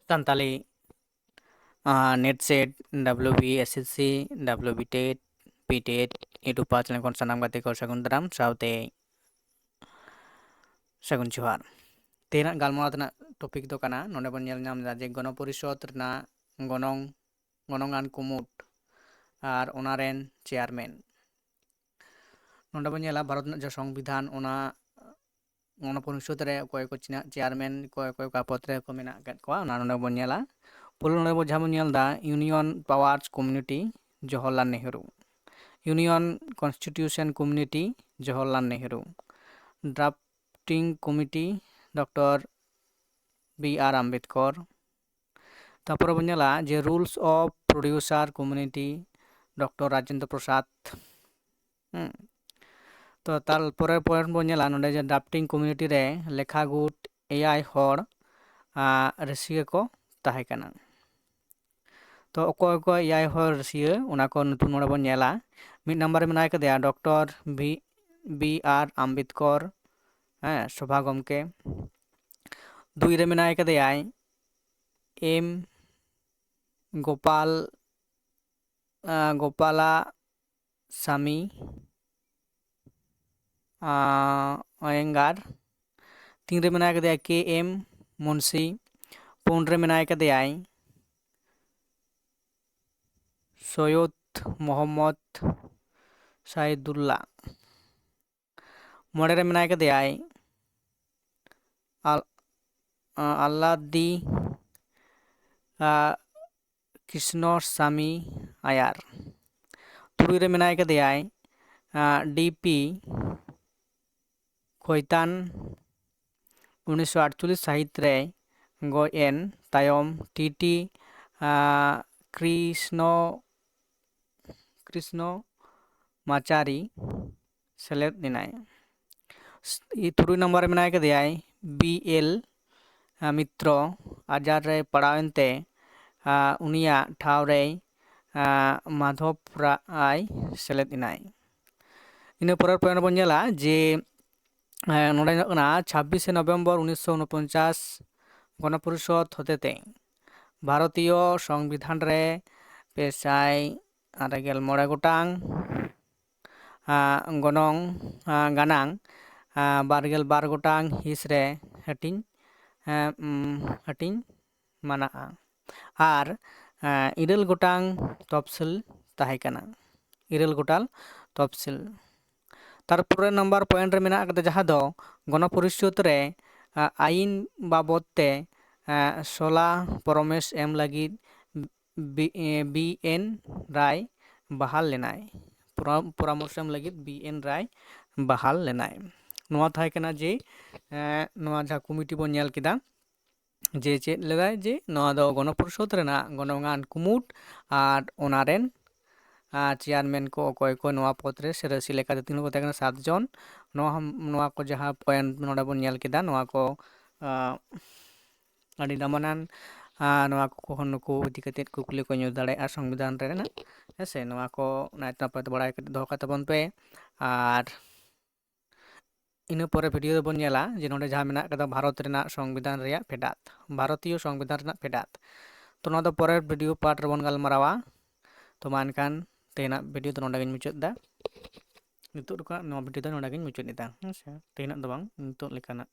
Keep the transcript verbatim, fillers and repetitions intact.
Santali net set, W B S S C, W B TET, P TET, YouTube ᱯᱟᱦᱴᱟ ᱥᱮᱱ ᱠᱷᱚᱱ ᱥᱟᱱᱟᱢ ᱜᱟᱛᱮ ᱠᱚ ᱥᱟᱹᱜᱩᱱ ᱫᱟᱨᱟᱢ ᱥᱟᱶᱛᱮ ᱥᱟᱹᱜᱩᱱ ᱡᱚᱦᱟᱨ᱾ ᱛᱮᱦᱮᱧᱟᱜ ᱜᱟᱞᱢᱟᱨᱟᱣ ᱨᱮᱱᱟᱜ ᱴᱚᱯᱤᱠ ᱫᱚ ᱠᱟᱱᱟ, ᱱᱚᱰᱮ ᱵᱚᱱ ᱧᱮᱞ ᱧᱟᱢ ᱮᱫᱟ ᱡᱮ ᱜᱚᱱᱚ ᱯᱚᱨᱤᱥᱚᱫᱽ ᱨᱮᱱᱟᱜ ᱜᱚᱱᱚᱝ, ᱜᱚᱱᱚᱝ ᱟᱱ ᱠᱩᱢᱩᱴ ᱟᱨ ᱚᱱᱟ ᱨᱮᱱ ᱪᱮᱭᱟᱨᱢᱮᱱ᱾ ᱱᱚᱰᱮ ᱵᱚᱱ ᱧᱮᱞᱟ ᱵᱷᱟᱨᱚᱛ ᱨᱮᱱᱟᱜ ᱡᱟᱦᱟᱸ ᱥᱚᱝᱵᱤᱫᱷᱟᱱ, ᱚᱱᱟ ᱜᱚᱱᱚ ᱯᱚᱨᱤᱥᱚᱫᱽ ᱨᱮ ᱚᱠᱚᱭ ᱠᱚ ᱪᱮᱭᱟᱨᱢᱮᱱ, ᱚᱠᱚᱭ ᱚᱠᱚᱭ ᱚᱠᱟ ᱯᱚᱫᱽ ᱨᱮ ᱠᱚ ᱢᱮᱱᱟᱜ ᱟᱠᱟᱫ ᱠᱚᱣᱟ, ᱚᱱᱟ ᱱᱚᱰᱮ ᱵᱚᱱ ᱧᱮᱞᱟ᱾ ᱯᱳᱭᱞᱳ ᱱᱚᱰᱮ ᱵᱚᱱ ᱡᱟᱦᱟᱸ ᱵᱚᱱ ᱧᱮᱞ ᱮᱫᱟ, Union Powers Community Jawaharlal Nehru, Union Constitution Community Jawaharlal Nehru, Drafting Committee doctor B R Ambedkar. ᱛᱟᱨᱯᱚᱨᱮ ᱵᱚᱱ ᱧᱮᱞᱟ ᱡᱮ Rules of Producer Community doctor Rajendra Prasad. ᱦᱩᱸ᱾ ᱛᱚ ᱛᱟᱨᱯᱚᱨᱮ ᱯᱚᱭᱮᱱᱴ ᱵᱚᱱ ᱧᱮᱞᱟ ᱱᱚᱰᱮ ᱡᱮ Drafting Committee ᱨᱮ ᱞᱮᱠᱷᱟ ᱜᱩᱴ ᱮᱭᱟᱭ ᱦᱚᱲ, ᱟ, ᱨᱟᱹᱥᱤᱭᱟᱹ ᱠᱚ ᱛᱟᱦᱮᱸ ᱠᱟᱱᱟ᱾ ᱛᱚ ᱚᱠᱚᱭ ᱚᱠᱚᱭ ᱮᱭᱟᱭ ᱦᱚᱲ ᱨᱟᱹᱥᱤᱭᱟᱹ, ᱚᱱᱟ ᱠᱚ ᱧᱩᱛᱩᱢ ᱱᱚᱰᱮ ᱵᱚᱱ ᱧᱮᱞᱟ᱾ ᱢᱤᱫ ᱱᱟᱢᱵᱟᱨ ᱨᱮ ᱢᱮᱱᱟᱭ ᱠᱟᱫᱮᱭᱟ doctor B, B R Ambedkar, ᱦᱮᱸ, ᱥᱚᱵᱷᱟ ᱜᱚᱢᱠᱮ᱾ ᱫᱩᱭ ᱨᱮ ᱢᱮᱱᱟᱭ ᱠᱟᱫᱮᱭᱟᱭ ᱮᱢ ᱜᱳᱯᱟᱞ, ᱟ, ᱜᱳᱯᱟᱞᱟ ᱥᱟᱢᱤ, ᱟ, ᱚᱭᱮᱝᱜᱟᱨ᱾ ᱛᱤᱱ ᱨᱮ ᱢᱮᱱᱟᱭ ᱠᱟᱫᱮᱭᱟ ᱠᱮ ᱮᱢ ᱢᱩᱱᱥᱤ᱾ ᱯᱩᱱ ᱨᱮ ᱢᱮᱱᱟᱭ ᱠᱟᱫᱮᱭᱟᱭ ᱥᱚᱭᱭᱚᱫ ᱢᱚᱦᱚᱢᱢᱚᱫ ᱥᱟᱭᱫᱩᱞᱞᱟ᱾ ᱢᱚᱬᱮ ᱨᱮ ᱢᱮᱱᱟᱭ ᱠᱟᱫᱮᱭᱟᱭ ᱟᱞ-, ᱟ, ᱟᱞᱞᱟᱫᱤ, ᱟ, ᱠᱨᱤᱥᱱᱚ ᱥᱟᱢᱤ ᱟᱭᱟᱨ᱾ ᱛᱩᱨᱩᱭ ᱨᱮ ᱢᱮᱱᱟᱭ ᱠᱟᱫᱮᱭᱟᱭ, ᱟ, ᱰᱤ ᱯᱤ ᱠᱷᱚᱭᱛᱟᱱ᱾ ᱩᱱᱤᱥᱥᱚ ᱟᱴᱪᱚᱞᱞᱤᱥ ᱥᱟᱹᱦᱤᱛ ᱨᱮᱭ ᱜᱚᱡ ᱮᱱ ᱛᱟᱭᱚᱢ ᱴᱤ ᱴᱤ, ᱟ, ᱠᱨᱤᱥᱱᱚ, ᱠᱨᱤᱥᱱᱚ ᱢᱟᱪᱟᱨᱤ ᱥᱮᱞᱮᱫ ᱞᱮᱱᱟᱭ᱾ ᱛᱩᱨᱩᱭ ᱱᱚᱢᱵᱚᱨ ᱨᱮ ᱢᱮᱱᱟᱭ ᱠᱟᱫᱮᱭᱟᱭ ᱵᱤ ᱮᱞ ᱢᱤᱛᱨᱚ, ᱟᱡᱟᱨ ᱨᱮᱭ ᱯᱟᱲᱟᱣ ᱮᱱᱛᱮ, ᱟ, ᱩᱱᱤᱭᱟᱜ ᱴᱷᱟᱶ ᱨᱮᱭ, ᱟ, ᱢᱟᱫᱷᱚᱵ ᱨᱟᱭ ᱥᱮᱞᱮᱫ ᱮᱱᱟᱭ᱾ ᱤᱱᱟᱹ ᱯᱚᱨᱮᱨ ᱯᱚᱭᱮᱱᱴ ᱵᱚᱱ ᱧᱮᱞᱟ ᱡᱮ, ᱮ, ᱱᱚᱰᱮ ᱧᱮᱞᱚᱜ ᱠᱟᱱᱟ ᱪᱷᱟᱵᱵᱤᱥᱮ ᱱᱚᱵᱷᱮᱢᱵᱚᱨ ᱩᱱᱤᱥᱥᱚ ᱩᱱᱚᱯᱚᱧᱪᱟᱥ ᱜᱚᱱᱚᱯᱚᱨᱤᱥᱚᱫᱽ ᱦᱚᱛᱮᱛᱮ ᱵᱷᱟᱨᱚᱛᱤᱭᱚ ᱥᱚᱝᱵᱤᱫᱷᱟᱱ ᱨᱮ ᱯᱮ ᱥᱟᱭ ᱟᱨᱮ ᱜᱮᱞ ᱢᱚᱬᱮ ᱜᱚᱴᱟᱝ ᱟᱸ, ᱜᱚᱱᱚᱝ ᱟᱸ, ᱜᱟᱱᱟᱝ ᱟᱸ, ᱵᱟᱨ ᱜᱮᱞ ᱵᱟᱨ ᱜᱚᱴᱟᱝ ᱦᱤᱸᱥ ᱨᱮ ᱦᱟᱹᱴᱤᱧ ᱟᱸ, ᱩᱢ, ᱦᱟᱹᱴᱤᱧ ᱢᱟᱱᱟᱜᱼᱟ᱾ ᱟᱨ ᱟᱸ, ᱤᱨᱟᱹᱞ ᱜᱚᱴᱟᱝ ᱛᱚᱯᱥᱤᱞ ᱛᱟᱦᱮᱸ ᱠᱟᱱᱟ᱾ ᱤᱨᱟᱹᱞ ᱜᱚᱴᱟᱝ ᱛᱚᱯᱥᱤᱞ᱾ ᱛᱟᱨᱯᱚᱨᱮ ᱱᱟᱢᱵᱟᱨ ᱯᱚᱭᱮᱱᱴ ᱨᱮ ᱢᱮᱱᱟᱜ ᱟᱠᱟᱫᱟ, ᱡᱟᱦᱟᱸ ᱫᱚ ᱜᱚᱱᱚᱯᱚᱨᱤᱥᱚᱫᱽ ᱨᱮ ᱟᱸ, ᱟᱹᱭᱤᱱ ᱵᱟᱵᱚᱫ ᱛᱮ ᱟᱸ, ᱥᱚᱞᱟ ᱯᱚᱨᱟᱢᱮᱥ ᱮᱢ ᱞᱟᱹᱜᱤᱫ ᱵᱤ ᱮ, ᱵᱤ ᱮᱱ ᱨᱟᱭ ᱵᱟᱦᱟᱞ ᱞᱮᱱᱟᱭ᱾ ᱯᱚᱨᱟ- ᱯᱚᱨᱟᱢᱚᱨᱥᱚ ᱮᱢ ᱞᱟᱹᱜᱤᱫ ᱵᱤ ᱮᱱ ᱨᱟᱭ ᱵᱟᱦᱟᱞ ᱞᱮᱱᱟᱭ᱾ ᱱᱚᱣᱟ ᱛᱟᱦᱮᱸ ᱠᱟᱱᱟ ᱡᱮ, ᱮᱸ, ᱱᱚᱣᱟ ᱡᱟᱦᱟᱸ ᱠᱚᱢᱤᱴᱤ ᱵᱚᱱ ᱧᱮᱞ ᱠᱮᱫᱟ, ᱡᱮ ᱪᱮᱫ ᱞᱮᱫᱟᱭ, ᱡᱮ ᱱᱚᱣᱟ ᱫᱚ ᱜᱚᱱᱚᱯᱚᱨᱤᱥᱚᱫᱽ ᱨᱮᱱᱟᱜ ᱜᱚᱱᱚᱝᱟᱱ ᱠᱩᱢᱩᱴ ᱟᱨ ᱚᱱᱟ ᱨᱮᱱ, ᱟᱨ, ᱪᱮᱭᱟᱨᱢᱮᱱ ᱠᱚ ᱚᱠᱚᱭ ᱠᱚ ᱱᱚᱣᱟ ᱯᱚᱫᱽ ᱨᱮ ᱥᱮ ᱨᱟᱹᱥᱤ ᱞᱮᱠᱟᱛᱮ ᱛᱤᱱᱟᱹᱜ ᱠᱚ ᱛᱟᱦᱮᱸ ᱠᱟᱱᱟ, ᱥᱟᱛ ᱡᱚᱱ᱾ ᱱᱚᱣᱟ ᱦᱚᱸ, ᱱᱚᱣᱟ ᱠᱚ ᱡᱟᱦᱟᱸ ᱯᱚᱭᱮᱱᱴ ᱱᱚᱰᱮ ᱵᱚᱱ ᱧᱮᱞ ᱠᱮᱫᱟ, ᱱᱚᱣᱟ ᱠᱚ, ᱟᱸ, ᱟᱹᱰᱤ ᱫᱟᱢᱟᱱᱟᱱ, ᱟᱨ ᱱᱚᱣᱟ ᱠᱚ ᱠᱷᱚᱱ ᱱᱩᱠᱩ ᱤᱫᱤ ᱠᱟᱛᱮᱫ ᱠᱩᱠᱞᱤ ᱠᱚ ᱧᱩᱨ ᱫᱟᱲᱮᱭᱟᱜᱼᱟ ᱥᱚᱝᱵᱤᱫᱷᱟᱱ ᱨᱮᱱᱟᱜ, ᱦᱮᱸ ᱥᱮ? ᱱᱚᱣᱟ ᱠᱚ ᱱᱟᱭᱛᱮ ᱱᱟᱯᱟᱭ ᱛᱮ ᱵᱟᱲᱟᱭ ᱠᱟᱛᱮ ᱫᱚᱦᱚ ᱠᱟᱜ ᱛᱟᱵᱚᱱ ᱯᱮ᱾ ᱟᱨ ᱤᱱᱟᱹ ᱯᱚᱨᱮ ᱵᱷᱤᱰᱤᱭᱳ ᱨᱮᱵᱚᱱ ᱧᱮᱞᱟ ᱡᱮ ᱱᱚᱰᱮ ᱡᱟᱦᱟᱸ ᱢᱮᱱᱟᱜ ᱠᱟᱫᱟ ᱵᱷᱟᱨᱚᱛ ᱨᱮᱱᱟᱜ ᱥᱚᱝᱵᱤᱫᱷᱟᱱ ᱨᱮᱭᱟᱜ ᱯᱷᱮᱰᱟᱛ, ᱵᱷᱟᱨᱚᱛᱤᱭᱚ ᱥᱚᱝᱵᱤᱫᱷᱟᱱ ᱨᱮᱱᱟᱜ ᱯᱷᱮᱰᱟᱛ᱾ ᱛᱚ ᱱᱚᱣᱟ ᱫᱚ ᱯᱚᱨᱮᱨ ᱵᱷᱤᱰᱤᱭᱳ ᱯᱟᱨᱴ ᱨᱮᱵᱚᱱ ᱜᱟᱞᱢᱟᱨᱟᱣᱟ᱾ ᱛᱚ ᱢᱟ ᱮᱱᱠᱷᱟᱱ ᱛᱮᱦᱮᱧᱟᱜ ᱵᱷᱤᱰᱤᱭᱳ ᱫᱚ ᱱᱚᱰᱮ ᱜᱤᱧ ᱢᱩᱪᱟᱹᱫ ᱮᱫᱟ᱾ ᱱᱤᱛᱚᱜ ᱞᱮᱠᱟ ᱱᱚᱣᱟ ᱵᱷᱤᱰᱤᱭᱳ ᱫᱚ ᱱᱚᱰᱮ ᱜᱤᱧ ᱢᱩᱪᱟᱹᱫ ᱮᱫᱟ, ᱦᱮᱸ ᱥᱮ? ᱛᱮᱦᱮᱧᱟᱜ ᱫᱚ ᱵᱟᱝ, ᱱᱤᱛᱚᱜ ᱞᱮᱠᱟᱱᱟᱜ᱾